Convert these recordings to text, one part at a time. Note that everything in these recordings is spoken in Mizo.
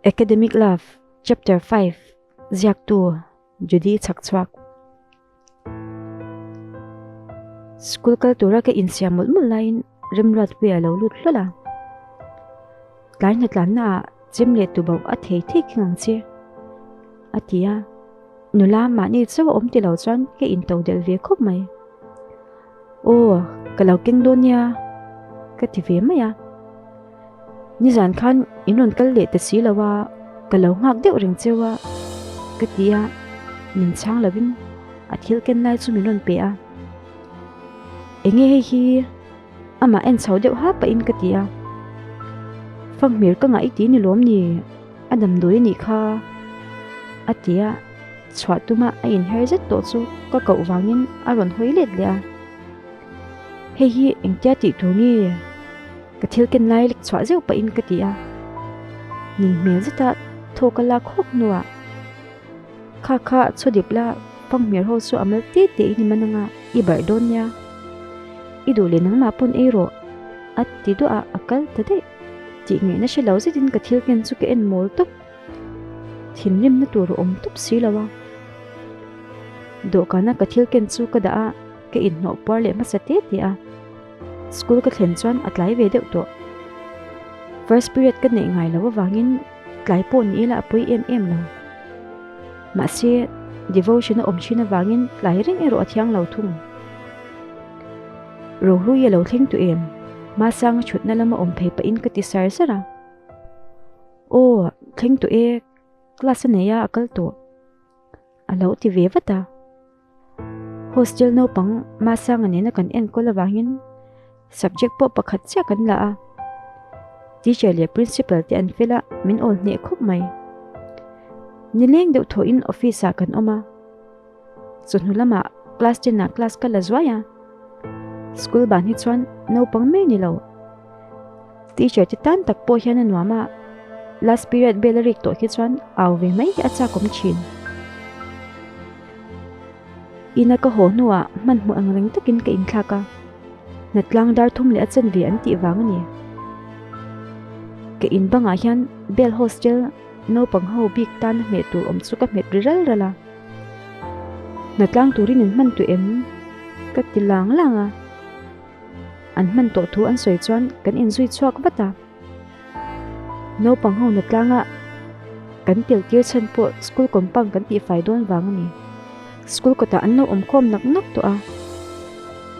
Academic Love Chapter 5 Ziaktu Judy Chhakchhuak School kal tura ka insiam mawlh mawlh laiin Remruatpuia a lo lut hlawl a. Tlai hnatlanna ah chem leh tu bauh a thei thei khing ang che a ti a. Nula mahni chauh a awm ti lo chuan ka into delh ve khawp mai. Aw, ka lo keng dawn nia ka ti ve mai a. Nizan khan in rawn kal leh ta si lo a, ka lo nghak deuh reng cheu a ka ti a, min chhang lovin a thil ken lai chu min rawn pe a. Enge hei hi amah en chho deuh hap pahin ka ti a. Fanghmir ka ngah i ti ni lawm ni, a damdawi a nih kha a ti a, chhuah tuma a inher zet tawh chu ka koh vangin a rawn hawi let leh a. Hei hi engtia tih tur nge? Ka thil ken lai lek chhuah zeuh pahin ka ti a. Ning hmel zeta thaw ka lak hawk hnuah kha kha chhaw dip la fanghmir ho chu a mal te te in i man anga i barh dawn nia. I duh leh nangmah pawn ei rawh a ti duah a, a kal ta daih. Tih ngaihna hre lo zetin ka thil ken chu ka en mawl tawp. Thinrimna tur a awm tawp si lo a. Dawhkana ka thil ken chu ka dah a, ka inhnawh puar leh hmasa te te a. School ka thlen chuan a tlai ve deuh tawh. First period ka neih ngai loh avangin tlai pawh ni ila a pawi em em lo. Mahse, devotion a awm thin avangin tlai reng erawh a thiang lo thung. Rohlui a lo thleng tawh em? Masanga thutna lama awm phei pahin ka ti sar sar a. Aw, thleng tawh e, class a nei a, a kal tawh. A lo ti ve vat a. Hostel naupang Masanga nena kan enkawl avangin subject pawh pakhat chiah kan la a. Teacher leh principal te an fel a, min awl hneh khawp mai. Nileng deuh thawhin office ah kan awm a. Chawhnu lamah class ten ah class ka la zuai a. School ban hi chuan naupang mai ni lo. Teacher te tan tak pawh hian a nuam a, last period bel a rik tawh hi chuan au ve mai hi a chak awm thin. Ina ka haw hnuah hmanhmawh ang reng takin ka inthlak a, hnatlang dar thum leh a chanve an tih vang a ni. Ka in bangah hian bell hostel naupang ho bik tana hmeh tur awm chu ka hmet ri ral ral a. Hnatlang turin in hman tawh em? Ka ti lang lang a. An hman tawh thu an sawi chuan kan inzui chhuak vat a. Naupang ho na tlanga kan tel tir chhan pawh school compound kan tihfai dawn vang a ni. School kawtah an lo awm khawm nak nak tawh a,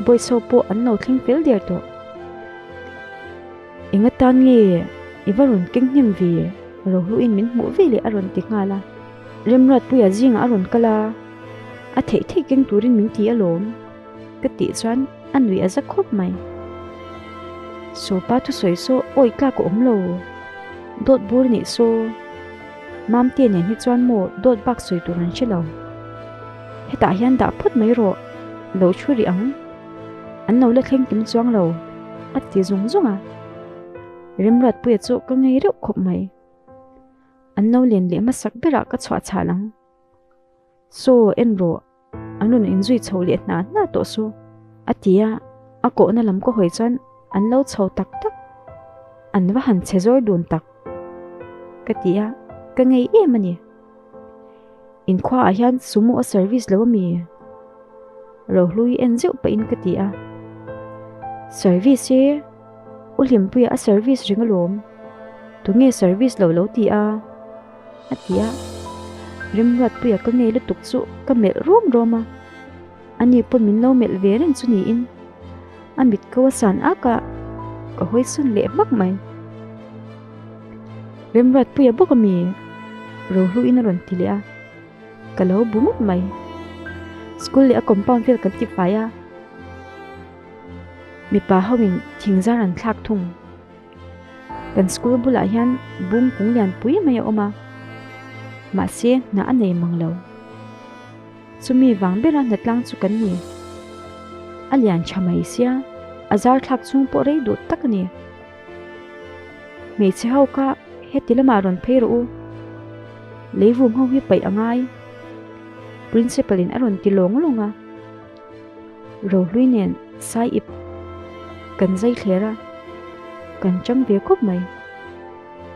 boys ho pawh an lo thleng fel der tawh. Eng atan nge i va rawn keng hnem ve? Rohluin min hmuh ve leh a rawn ti nghal a. Remruatpuia zingah a rawn kal a, a theih theih keng turin min ti alawm. Ka tih chuan a nuih a za khawp mai. Sawpa thusawi saw awi tlak a awm lo, dawt bur nih saw Mamte nen hi chuan maw dawt bak sawi tur an hre lo. Hetah hian dah phawt mai rawh, lo thu rih ang. An lo la thleng kim chuang lo, a ti zung zung a. Remruatpuia chu ka ngei reuh khawp mai. An lo len leh hmasak berah ka chhuah chhal ang. Saw en rawh. An rawn inzui chho leh hna hna tawh su, a ti a, a kawhna lam ka hawi chuan an lo chho tak tak. An va han chhe zawr dun tak, ka ti a, ka ngei em a ni. Inkhuaah hian sumo a service lo a mi? Rohlui en zeuh pahin ka ti a. Service e, U Hlimpuia a service reng alawm, tunge service lo lo ti a? A ti a, Remruatpuia ka ngei lutuk chu ka melh rum rum a, ani pawn min lo melh ve reng chu niin a mit ko a san ak a, ka hawi sawn leh hmak mai. Remruatpuia bawk ami? Rohluin a rawn ti leh a, ka lo bu ngawt mai. School leh a compound vel kan ti fai a, mipa ho in thingzar an thlak thung. Kan school bulah hian bung kung lian pui mai a awm a, mahse hna a nei mang lo. Chumi vang bera hna tlang chu kan ni. A lian tha mai sia, a zar thlak chhung pawh rei duh tak a ni. Hmeichhe ho kha heti lamah rawn phei rawh u, leivum ho hi paih a ngai, Principal in a rawn ti lawng lawng a. Rohlui nen sai ip kan zai thler a, kan chang ve khawp mai.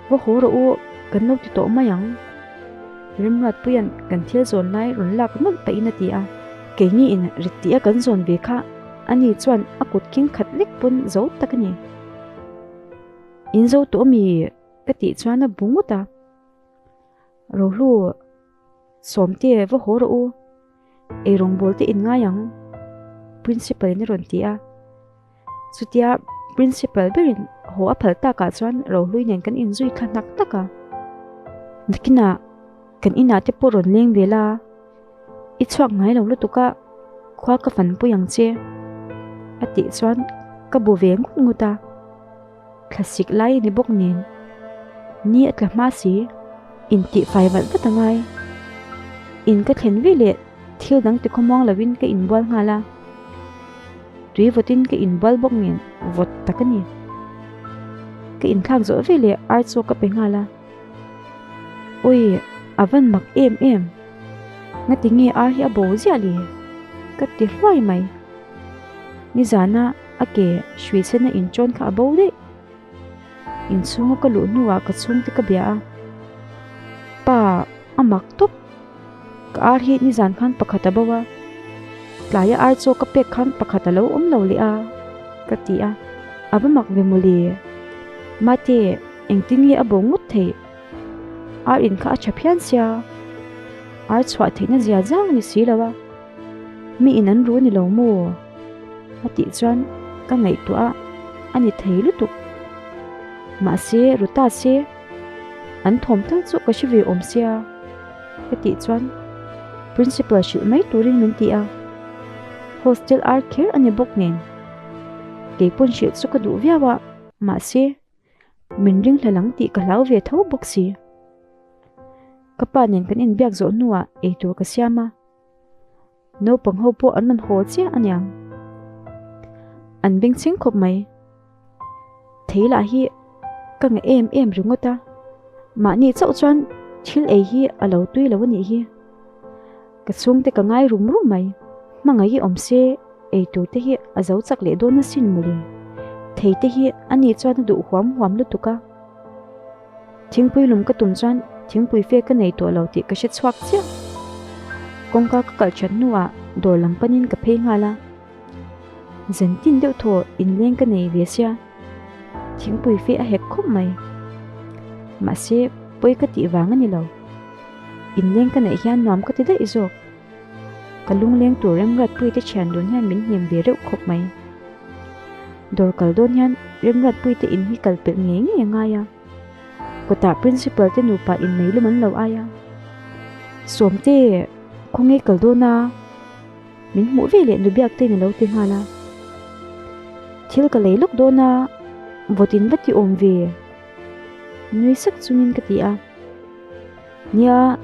Va haw rawh u, Kan lo ti tawh mai ang. Remruatpuia'n kan thil zawn lai rawn lak nawlh pahin a ti a. Keini in rit tih a kan zawn ve kha ani chuan a kut king khat lek pawn zo tak a ni. In zo tawh ami? Ka tih chuan a bu ngut a. Rohlu, Sawmte va haw rawh u. Eirawngbawl te in ngai ang, Principal in a rawn ti a. Chutia Principal berin haw a phal takah chuan Rohlui nen kan inzui thla hnak hnak a. Nakinah kan inah te pawh rawn leng ve la, i chhuak ngai lo lutuk a, khua ka fanpui ang che, a tih chuan ka bu ve ngut ngut a. Thlasik lai a ni bawk nen, ni a tla hma si, intihfai vat vat a ngai. In ka thlen ve leh thil dang tikhawmuang lovin ka inbual nghal a. Tui vawtin ka inbual bawk nen vawt tak a ni. Ka inthlak zawh ve leh ar chaw ka pe nghal a. Awi, a van mak em em! Ngati nge ar hi a bo ziah le? Ka ti hluai mai. Nizana a ke hrui chhena inṭawn kha a bo daih. Inchhunga ka luh hnuah ka chhungte ka bia a. Pa, a mak tawp! Ka ar hi nizan khan pakhat a bo a, tlaia ar chaw ka pek khan pakhat a lo awm lo leh a, ka ti a. A va mak ve mawle. Mate, engtin nge a bo ngawt theih? Ar in kha a tha phian sia, ar chhuah theihna zia zang a ni si lo a, mi in an ru a ni lo maw? A tih chuan ka ngaihtuah a, a ni thei lutuk. Mahse, ru ta se. An thawm tal chu ka hre ve awm sia ka tih chuan Principal hrilh mai turin min ti a, hostel ar kher a ni bawk nen keipawn hrilh chu ka duh viau a, mahse min ringhlel ang tih ka hlau ve tho bawk si. Ka pa nen kan inbiak zawh hnuah eitur ka siam a. Naupang ho pawh an rawn haw chiah a niang. An beng chhing khawp mai. Thei lah hi ka ngah em em ringawt a, mahni chauh chuan thil ei hi a lo tui lo a nih hi. Ka chhungte ka ngai rum rum mai. Hmangaih hi awm se ei tur te hi a zo chak leh dawn asin mawle. Thei te hi a ni chuan a duh huam huam lutuk a. Thingpui lum ka tum chuan thingpui fe ka nei tawh lo tih ka hre chhuak chiah. Kawngka ka kalh that hnuah dawr lam panin ka phei nghal a. Zan tin deuh thaw inleng ka nei ve sia, thingpui fe a hek khawp mai. Mahse, pawi ka tih vang a ni lo. Inleng ka neih hian nuam ka ti daih zawk. Ka lungleng tur Remruatpuite thian dun hian min hnem ve reuh khawp mai. Dawr kal dawn hian Remruatpuite in hi kal pelh ngei ngei a ngai a. Kawtah Principal te nupa in meilum an lo ai a. Sawmte, khawnge kal dawn a? Min hmuh ve leh Nubiak tein a lo ti nghal a. Thil ka lei lawk dawn a, vawtin va ti awm ve? Nui sak chungin ka ti a. Nia,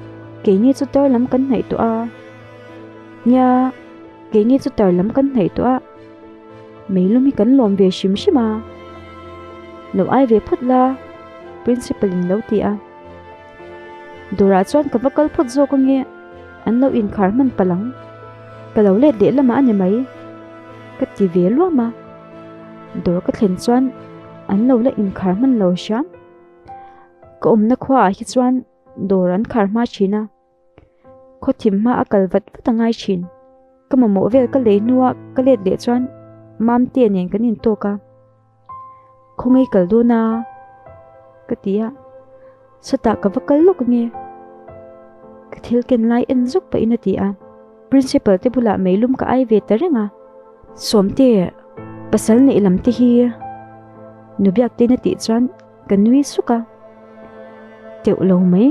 keini chu tar lam kan hnaih tawh a. Nia, keini chu tar lam kan hnaih tawh a. Meilum hi kan lawm ve hrim hrim a. Lo ai ve phawt la, Principal in lo ti a. Dawrah chuan ka va kal phawt zawk ange, an lo inkhar hman palh ang. Ka lo let leh lamah a ni mai, ka ti ve luam a. Dawr ka thlen chuan an lo la inkhar hman lo hriam. Ka awmna khuaah hi chuan dawr an khar hma thin a, khaw thim hma a kal vat vat a ngai thin. Ka mamawh vel ka lei hnua ka let leh chuan Mamte nen kan intawk a, Khawngaih kal dawn a? ka ti a, Sawtah ka va kal lawk ange? Ka thil ken lai en zawk pahin a ti a, Principal te bulah meilum ka ai ve ta reng a. Sawmte, pasal neih lam te hi Nubiak tein a tih chuan ka nui suk a. Teuh lo mai,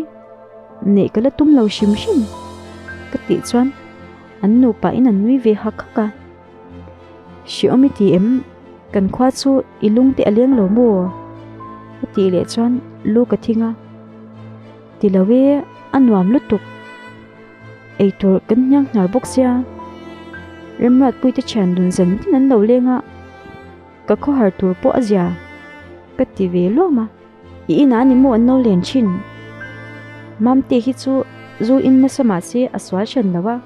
neih ka la tum lo hrim hrim ka tih chuan an nupa in an nui ve hak hak a. Hriawm i ti em? Kan khua chu i lung te a leng lo maw? Ka tih leh chuan lu ka thing a. Ti lo e, a nuam lutuk. Eitur kan hniang hnar bawk sia, Remruatpuite thian dun zan tin an lo leng a, ka khawhar tur pawh a zia ka ti ve luam a. I inah ni maw an lo len thin? Mamte hi chu zu in nasa mah se a sual hran lo a,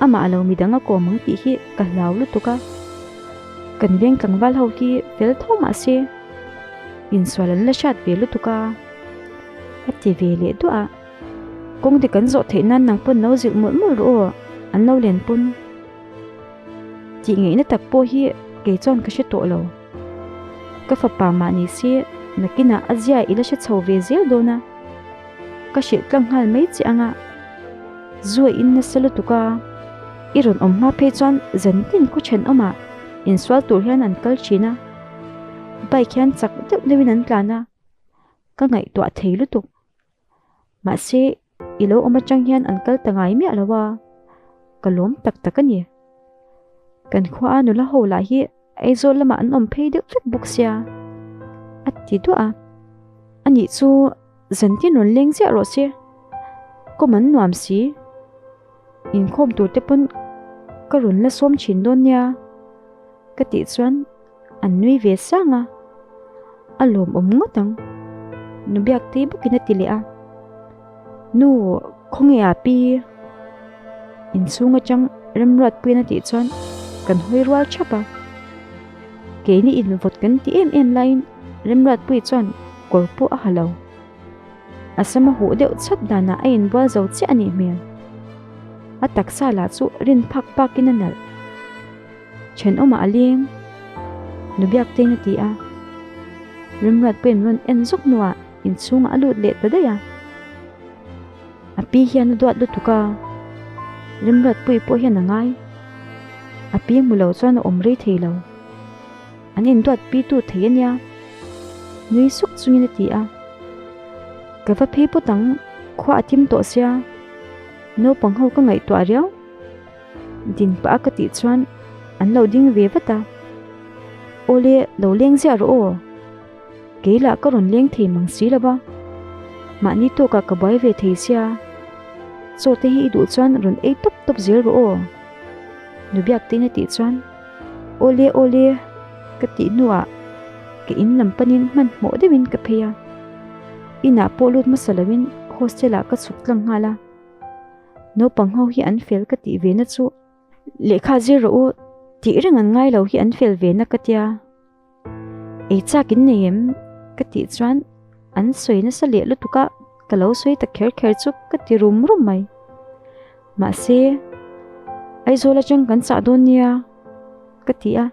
amah lo midang a kawm ang tih hi ka hlau lutuk a. Kan veng tlangval ho hi fel tho mah se insual an la hriat ve lutuk a. A ti ve leh duah a. Kawng dik an zawh theih nan nang pawn lo zilh mawlh mawlh rawh aw, an lo len pawn. Tih ngaihna tak pawh hi kei chuan ka hre tawh lo. Ka fapa mah ni se nakinah a zia i la hre chho ve zel dawn a. Ka hrilh tlang nghal mai che anga zu a in nasa lutuk a, i rawn awm hma phei chuan zan tin khaw thenawmah insual tur hian an kal thin a, bike hian chak deuh deuhin an tlan a, ka ngaihtuah thei lutuk. Mahse i lo awm atang hian an kal ta ngai miah lo a, ka lawm tak tak a ni. Kan khua a nula ho lah hi Aizawl lamah an awm phei deuh vek bawk sia, a ti duah a. Anih chu zantin rawn leng ziah rawh se, kawm an nuam si. Inkhawm tur te pawn ka rawn la sawm thin dawn nia, ka tih chuan an nui ve sang a, a lawmawm ngawt ang. Nu Biaktei bawkin a ti leh a, Nu, khawnge a pi? Inchhung atang Remruatpuiin a tih chuan kan hawi rual thap a. Keini invawt kan ti em em laiin Remruatpui chuan kawr pawh a ha lo. A sam a huh deuh chhap danah a inbual zo chiah a nih hmel. A taksa lah chu rin phak pakin a nalh. Thenawmah a leng, Nu Biaktein a ti a. Remruatpuiin rawn en zawk hnuah inchhungah a lut leh ta daih a. A pi hian a duat lutuk a, Remruatpui pawh hian a ngai. A pi hmu lo chuan a awm rei thei lo. An induat pi tu thei a nia, nui suk chungin a ti a. Ka va phei pawt ang, khua a thim tawh sia, naupang ho ka ngaihtuah riau. Din pah a ka tih chuan an lo ding ve vat a, Awle lo leng ziah rawh aw, kei lah ka rawn leng thei mang si lo va, mahni tawkah ka buai ve thei sia, chaw te hi i duh chuan rawn ei tawp tawp zel rawh aw, Nu Biaktein a tih chuan Awle awle ka tih hnuah ka in lam panin hmanhmawh deuhin ka phei a, inah pawh lut hmasa loin hostel ah ka chhuk tlang nghal a. Naupang ho hi an fel ka tih ve na chu lehkha zir rawh u tih reng an ngai lo hi an fel ve na ka tia. Ei chak in nei em? Ka tih chuan an sawi nasa leh lutuk a ka lo sawi ta kher kher chu ka ti rum rum mai. Mahse Aizawl atang kan chah dawn nia ka ti a,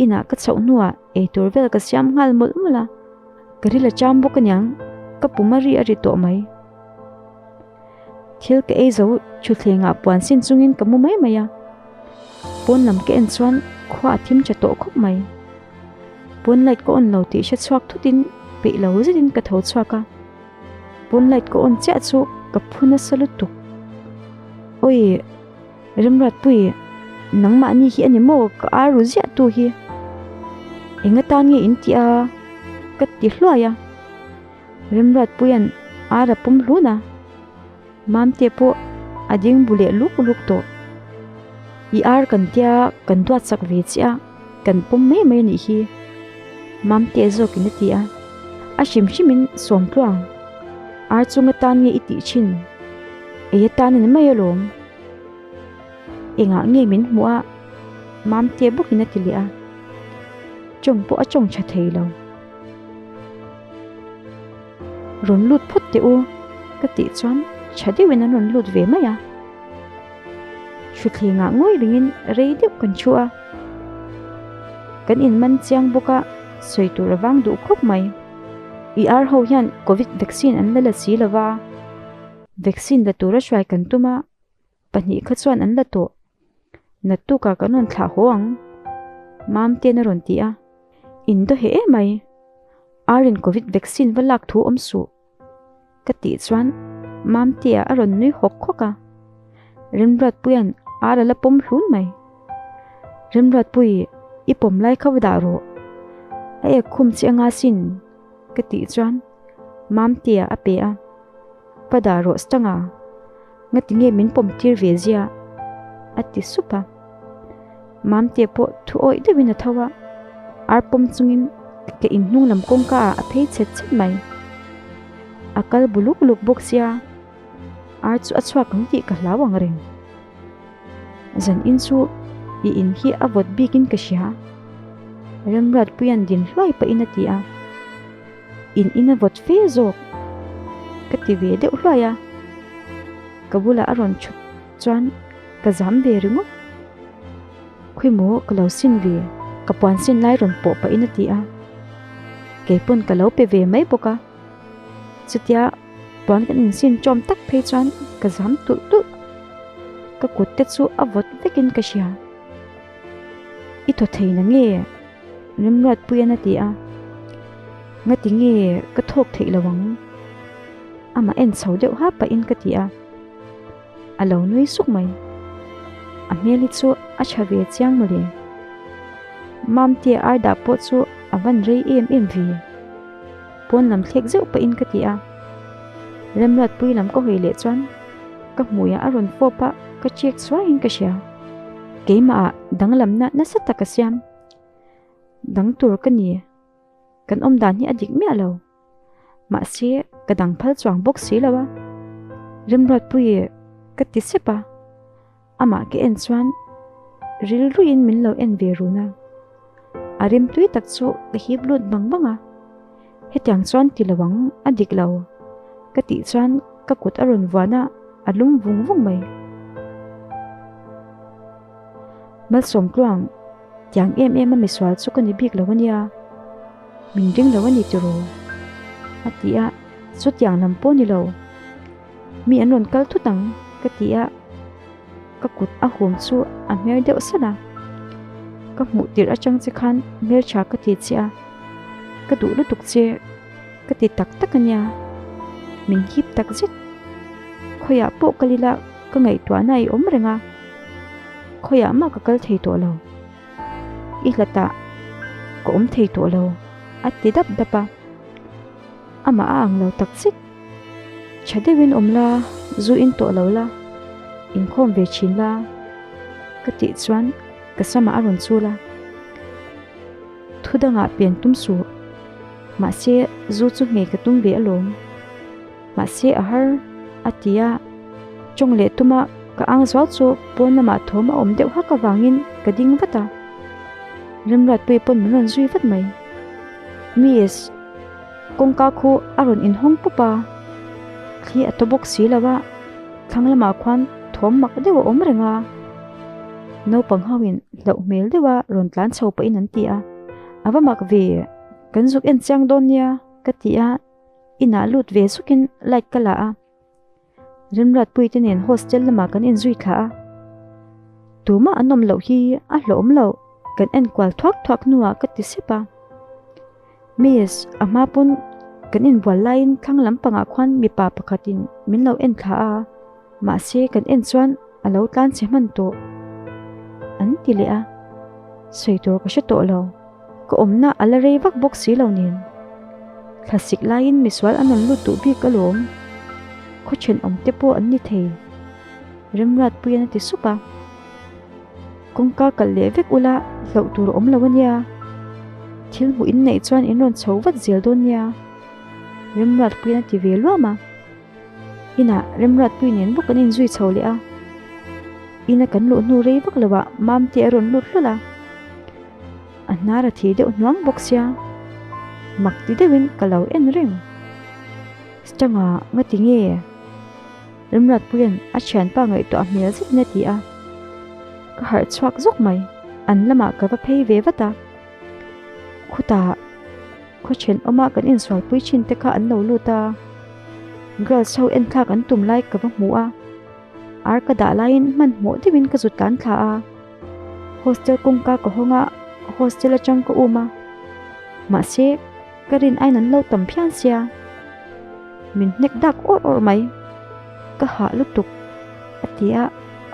inah ka chhoh hnuah eitur vel ka siam nghal mawlh mawlh a, ka ril a cham bawk aniang ka pum a ri a ri tawh mai. Thil ka ei zo thutthlengah puan sin chungin ka mu mai mai a, pawn lam ka en chuan khua a thim tha tawh khawp mai. Pawn light ka on lo tih hre chhuak thutin peih lo zetin ka tho chhuak a, pawn light ka on chiah chu ka phu nasa lutuk. Awi Remruatpui, nangmahni hi a ni maw ka ar ru ziah tu hi? Eng atan nge in tih a? Ka ti hluai a. Remruatpuia'n ar a pawm hlun a, Mamte pawh a ding bu leh luk luk tawh. I ar kan tia kan duat sak ve chiah a, kan pawm mai mai a nih hi, Mamte zawkin a ti a. A hrim hrimin Sawmtluang, ar chung atan nge i tih thin? Ei atan a ni mai alawm. Engah nge min hmuh a? Mamte bawkin a ti leh a, tawng pawh a tawng tha thei lo. Rawn lut phawt teh u ka tih chuan tha deuhin an rawn lut ve mai a. Thutthlengah ngawi ringin rei deuh kan thu a. Kan inman chiang bawk a, sawi tur a vang duh khawp mai. I ar ho hian Covid vaccine an la la si lo va, vaccine la tura hruai kan tum a, pahnih kha chuan an la tawh. Naktukah kan rawn thlah haw ang, Mamte'n a rawn ti a. In daw heh em mai, Arin Covid vaccine va lak thu awm suh, ka tih chuan Mamtea a rawn nui hawk hawk a. Remruatpuia'n ar a la pawm hlun mai. Remruatpui, i pawm lai kha va dah rawh, a ek khum che anga sin, ka tih chuan Mamtea a pe a. Va dah rawh Stanga. Ngati nge min pawm tir ve zia? a ti sup a. Mamte pawh thu awih deuhin a tho a, ar pawm chungin ka in hnung lam kawngka ah a phei chhet chhet mai. A kal bu luk luk bawk sia, ar chu a chhuak ang tih ka hlau ang reng. Zan in chu i in hi a vawt bikin ka hria, Remruatpuia'n din hluai pahin a ti a. In in a vawt fe zawk. Ka ti ve deuh hluai a, ka bulah a rawn thut chuan ka zam ve ringawt. Khawimaw ka lo sin ve, ka puan sin lai rawn pawh pahin a ti a, keipawn ka lo pe ve mai bawk a. Chutia puan kan insin ṭawm tak phei chuan ka zam tulh tulh, ka kut te chu a vawt vekin ka hria. I thaw thei na nge? Remruatpuian a ti a, Ngati nge ka thawk theih lo ang? Amah en chho deuh ha pahin ka ti a, a lo nui suk mai. A hmel hi chu a tha ve chiang mawle. Mamtea ar dah pawh chu a van rei em em ve. Pawn lam thlek zeuh pahin ka ti a, Remruatpui lam ka hawi leh chuan ka hmuiah a rawn fawp a, ka chek suaiin ka hria. Keimahah danglamna nasa tak a siam. Dang tur ka ni. Kan awm dan hi a dik miah lo. Mahse, ka dang phal chuang bawk si lo a. Remruatpuii ka ti sep a. Amah ka en chuan rilruiin min lo en ve run a. A rimtui tak chu ka hip lut bang bang a. Hetiang chuan ti lo ang, a dik lo. Ka tih chuan ka kut a rawn vuan a, a lum vung vung mai. Malsawmtluang, tiang em em a misual chu ka ni bik lo a nia, min ring lo a ni tiraw? A ti a, chutiang lam pawh ni lo. Mi an rawn kal thut ang, ka ti a, ka kut a hum chu a hmer deuh salh a. Ka hmuh tirh atang che khan hmeltha ka ti che a, ka duh lutuk che ka ti tak tak a nia, min hip tak zet. Khawiah pawh kal ila ka ngaihtuahna i awm reng a, khawiah mah ka kal thei tawh lo. I hlatah ka awm thei tawh lo, a ti dap dap a. Amah a ang lo tak zet. Tha deuhin awm la, zu in tawh lo la, inkhawm ve thin la, ka tih chuan ka samah a rawn chul a. Thu dangah pen tum suh, mahse zu chu nghei ka tum ve alawm. Mahse a har, a ti a. Tawng leh tuma ka ang zual chu pawn lamah thawm a awm deuh hak avangin ka ding vat a. Remruatpuii pawn min rawn zui vat mai. Miss. Kawngka khu a rawn inhawng pup a, thli a taw bawk si lo a, thlang lamah khuan thawm mak deuh a awm reng a. Naupang ho in hlauh hmel deuh a rawn tlan chho pahin an ti a, A va mak ve, kan zuk en chiang dawn nia ka ti a, inah lut ve zukin light ka la a. Remruatpui te nen hostel lamah kan inzui thla a, tumah an awm loh hi a hlawhawm loh kan en kual thuak thuak hnuah ka ti sep a. Miss, a hma pawn kan inbual laiin thlang lampangah khuan mipa pakhatin min lo en thla a, mahse kan en chuan a lo tlan chhe hman tawh an ti leh a, sawi tur ka hre tawh lo. Ka awmna a la rei vak bawk si lo nen. Thlasik laiin misual an rawn lut duh bik alawm. Khaw thenawm te pawh an ni thei. Remruatpuian a ti sup a. Kawngka kalh leh vek ula hlauh tur a awm lo ania. Thil hmuh in neih chuan in rawn chho vat zel dawn nia. Remruatpuian a ti ve luam a. Inah Remruatpui nen bawk an inzui chho leh a. Ina kan luh hnu rei vak loah Mamte a rawn lut hlawl a. A hnar a thi deuh hnuang bawk sia, mak ti deuhin ka lo en reng. Stanga nga ti nge? Remruatpuia'n a thianpa ngaihtuah hmel zetin a ti a. Ka harh chhuak zawk mai, an lamah ka va phei ve vat a. Khutah khaw thenawma kan insualpui thin te kha an lo lut a, girls ho enthlak an tum lai ka va hmu a. Ar ka dah laiin hmanhmawh deuhin ka zut tlan thla a. Hostel kawngka ka hawng a, hostel atang ka um a. Mahse, ka rin aiin an lo tam phian sia. Min hnek dak awrh awrh mai. Ka hah lutuk, a ti a,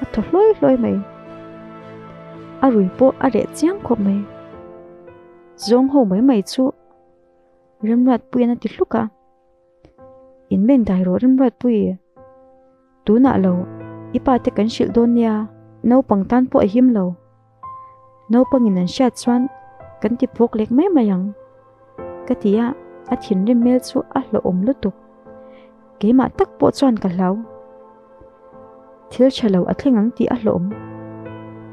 a thaw hlawi hlawi mai. A rui pawh a reh chiang khawp mai. Zawng ho mai mai chu Remruatpuian a ti hluk a. In beng dai rawh Remruatpui. Tunah lo, i pa te kan hrilh dawn nia, naupang tan pawh a him lo. Naupangin an hriat chuan kan ti pawk lek mai mai ang. Ka ti a, a thinrim hmel chu a hlauhawm lutuk. Keimah tak pawh chuan ka hlau. Thil tha lo a thleng ang tih a hlauhawm.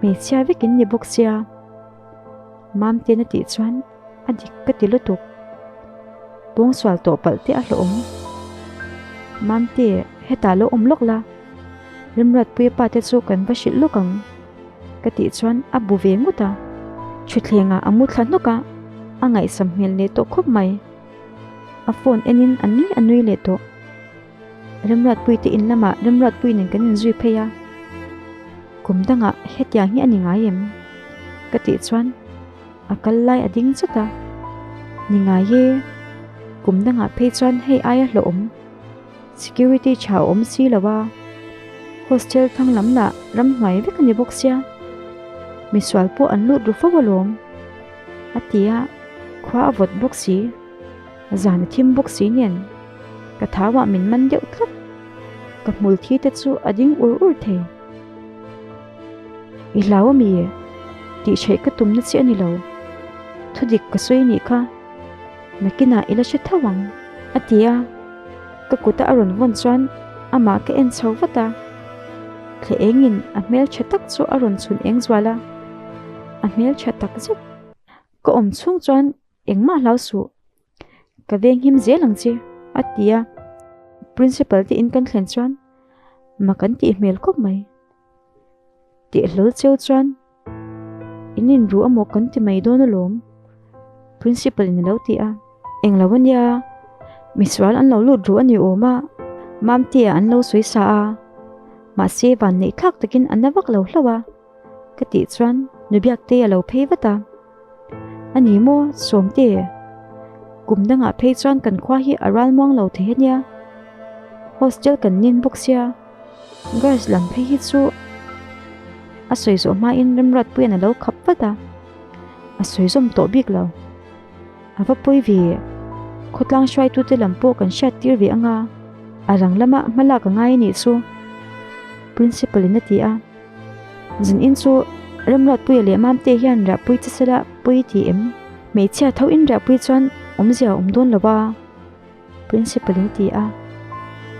Hmeichhia vekin ni bawk sia. Mamten a tih chuan a dik ka ti lutuk. Pawngsual tawh palh te a hlauhawm. Mamte, hetah lo awm lawk la, Remruatpuia pa te chu kan va hrilh lawk ang, ka tih chuan a bu ve ngut a. Thutthlengah a mu thla hnawk a, a ngaihsam hmel leh tawh khawp mai. A phone enin a nui a nui leh tawh. Remruatpui te in lamah Remruatpui nen kan inzui phei a, kum dangah hetiang hi a ni ngai em? Ka tih chuan a kal lai a ding chawt a, Ni ngai e, kum dangah phei chuan hei aia hlawhawm security tha a awm si lo a, hostel thlang lam lah ramhnuai vek a ni bawk sia, misual pawh an lut ru fo alawm, a ti a, khua a vawt bawk si. Zan a thim bawk si nen ka thauah min man deuh tlat. Ka hmul thi te chu a ding ur ur thei. I hlau a mi? Tih theih ka tumna chi a ni lo. Thudik ka sawi nih kha. Nakinah i la hre tho ang, a ti a. Ka kuta a rawn vawn chuan amah ka en chho vat a. Thle engin a hmeltha tak chu a rawn chhun eng zual a. A hmeltha tak zet. Ka awm chhung chuan Engmah hlau suh, ka venghim zel ang che, a ti a. Principal te in kan thlen chuan mak an tih hmel khawp mai. Teh hlawl cheu chuan in inru amaw kan ti mai dawn alawm, Principal in a lo ti a. Englo a nia, misual an lo lut ru a ni awm a, Mamtea an lo sawi sa a, mahse vanneih thlak takin a na vak lo hlauh a. Ka tih chuan Nubiakte a lo phei vat a. A ni maw, Sawmte? Kum dangah phei chuan kan khua hi a ral muang lo thei a nia. Hostel kan nin bawk sia, girls lam phei hi chu a sawi zawh hmain Remruatpuia'n a lo khap vat a, a sawi zawm tawh bik lo. A va pawi ve, khawtlang hruaitute lam pawh kan hriat tir ve anga, a rang lama hma lak a ngai a nih chu, Principal in a ti a. Zan in chu Remruatpuia leh Mamte hian riahpui che sela pawi ti em? Hmeichhia tho in riahpui chuan awmzia a awm dawn lo a, Principal in a ti a.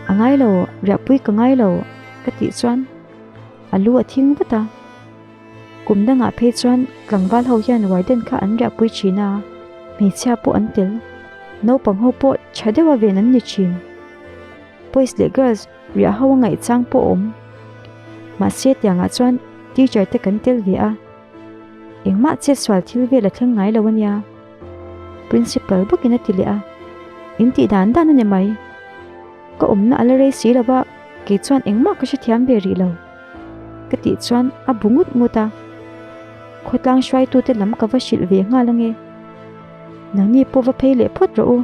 A ngai lo, riahpui ka ngai lo, ka tih chuan a lu a thing vat a. Kum dangah phei chuan tlangval ho hian warden kha an riahpui thin a, hmeichhia pawh an tel. Naupang ho pawh tha deuha ven an ni thin. Boys leh girls riah ho a ngaihchang pawh a awm. Mahse tiangah chuan teacher te kan tel ve a, engmah chetsual thil vel a thleng ngai lo a nia. Principal bawkin a ti leh a, in tih dan dan a ni mai. Ka awmna a la rei si lo va, kei chuan engmah ka hrethiam ve rih lo. Ka tih chuan a bu ngut ngut a, khawtlang hruaitute lam ka va hrilh ve nghal ange. Nangni pawh va phei leh phawt rawh u.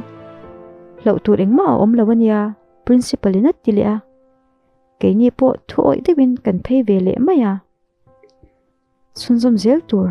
Hlauh tur engmah a awm lo a nia, Principal in a ti leh a. Keini pawh thu awih deuhin kan phei ve leh mai a. Chhunzawm zel tur.